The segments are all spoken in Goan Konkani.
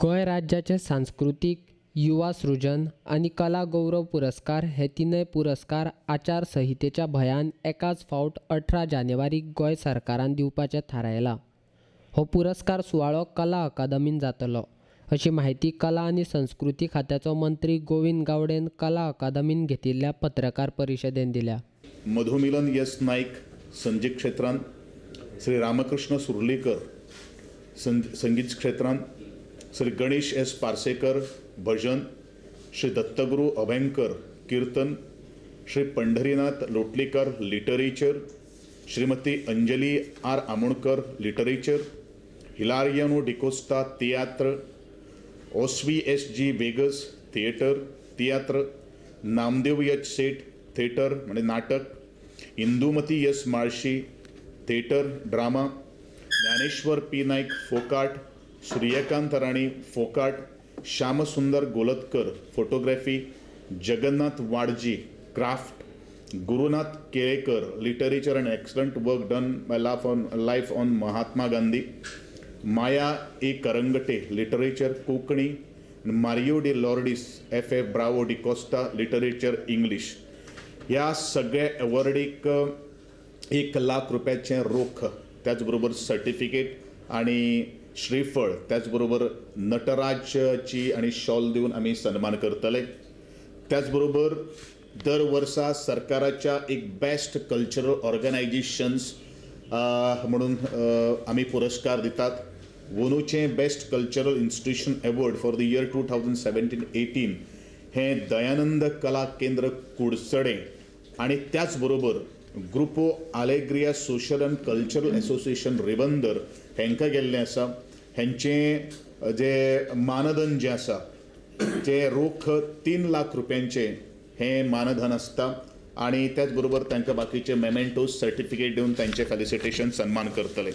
गोंय राज्याचे सांस्कृतीक, युवा सृजन आनी कला गौरव पुरस्कार हे तिनय पुरस्कार आचार संहितेच्या भंयान एकाच फावट 18 जानेवारीक गोंय सरकारान दिवपाचें थारायलां. हो पुरस्कार सुवाळो कला अकादमीन जातलो अशी म्हायती कला आनी संस्कृती खात्याचो मंत्री गोविंद गावडेन कला अकादमीन घेतिल्ल्या पत्रकार परिशदेन दिल्या. मधुमिलन एस नाईक संगीत क्षेत्रांत, श्री रामकृष्ण सुर्लीकर संगीत क्षेत्रांत, श्री गणेश एस पार्सेकर भजन, श्री दत्तगुरू अभयंकर कीर्तन, Shri Pandharinath Lotlikar literature, Shrimati Anjali R Amonkar literature, Hilariano D'Costa tiatr, Osvi S G Vegas theatre tiatr, Namdev H Seth theatre म्हणजे नाटक, Indumati S Malshi theatre drama, Dnyaneshwar P Naik folk art, Suryakant Rani folk art, Shyamsundar Golatkar photography, Jagannath Wadji craft, Gurunath Kelekar literature and excellent work done by life on Mahatma Gandhi, Maya A Karangate literature Konkani, Mario de Lourdes F F Bravo D'Costa literature English. ह्या सगळ्या एवॉर्डीक 1 लाख रुपयाचें रोख, त्याचबरोबर सर्टिफिकेट आनी श्रीफळ, त्याचबरोबर नटराजची आनी शॉल दिवन आमी सन्मान करतले. त्याचबरोबर दर वर्सा सरकाराच्या एक बेस्ट कल्चरल ऑर्गनायजेशन्स म्हणून आमी पुरस्कार दितात. वोनूचें best cultural institution award for the year 2017-18 हें दयानंद कला केंद्र कुडचडें आनी त्याचबरोबर Grupo Alegria social and cultural association Ribandar हेंकां गेल्लें आसा. हेंचें जे मानधन जें आसा जें रोख 3 लाख रुपयांचें हें मानधन आसता आनी त्याच बरोबर तांकां बाकीचे मेमेंटोज सर्टिफिकेट दिवन तांचें फेलिसिटेशन सन्मान करतले.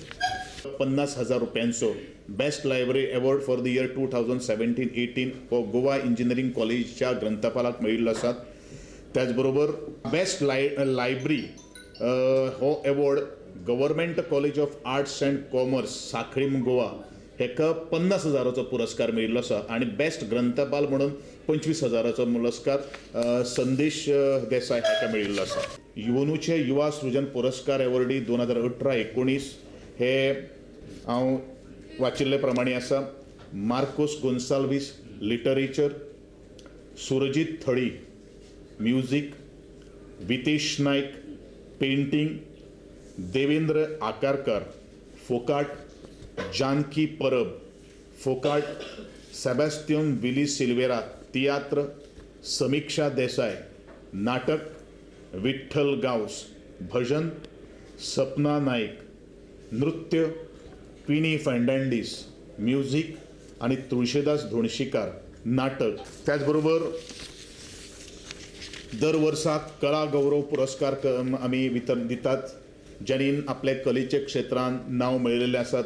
50,000 रुपयांचो best library award for the year 2017-18 हो गोवा इंजिनियरींग कॉलेजच्या ग्रंथपालाक मेळिल्लो आसा. त्याचबरोबर बेस्ट लायब्ररी हो award government college of arts and commerce Sanquelim Goa हेका 50,000 पुरस्कार मेळिल्लो आसा आनी बेस्ट ग्रंथपाल म्हणून 25,000 पुरस्कार संदेश देसाय हाका मेळिल्लो आसा. युवनूचे युवा सृजन पुरस्कार एवॉर्डी 2018-19 हे हांव वाचिल्ले प्रमाणे आसा. Marcos Gonsalves literature, Surjit Thali music, Vitesh Naik painting, Devendra Akarkar folk art, Janaki Parab folk art, Sebastian Willy Silveira tiatr, Samiksha Desai नाटक, विठ्ठल गांवस भजन, सपना नाईक नृत्य, क्विनी फर्नांडीस म्युझिक आनी तुळशीदास धोणशीकार नाटक. त्याचबरोबर दर वर्सा कला गौरव पुरस्कार आमी वितरण दितात ज्यांनी आपल्या कलेच्या क्षेत्रांत नांव मेळयलेलें आसात.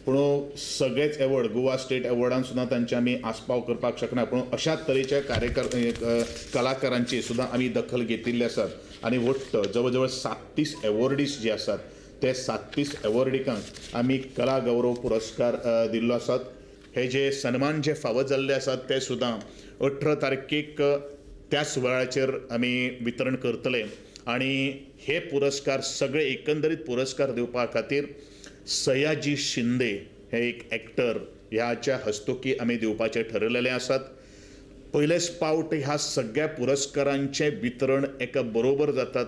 पूण सगळेच एवॉर्ड गोवा स्टेट एवॉर्डान सुद्दां तांचे आमी आस्पाव करपाक शकना, पूण अशा तरेच्या कलाकारांची सुद्दां आमी दखल घेतिल्ली आसात आनी वट्ट जवळ जवळ 37 एवॉर्डीस जे आसात ते 37 एवॉर्डिकांक आमी कला गौरव पुरस्कार दिल्लो आसात. हे जे सन्मान जे फावो जाल्ले आसात ते सुद्दां 18 तारखेक त्याच वेळाचेर आमी वितरण करतले आनी हे पुरस्कार सगळे एकंदरीत पुरस्कार दिवपा खातीर सयाजी शिंदे हे एक एक्टर ह्याच्या हस्तुकी आमी दिवपाचें ठरयलेलें आसात. पयलेच पावट ह्या सगळ्या पुरस्कारांचें वितरण एका बरोबर जातात.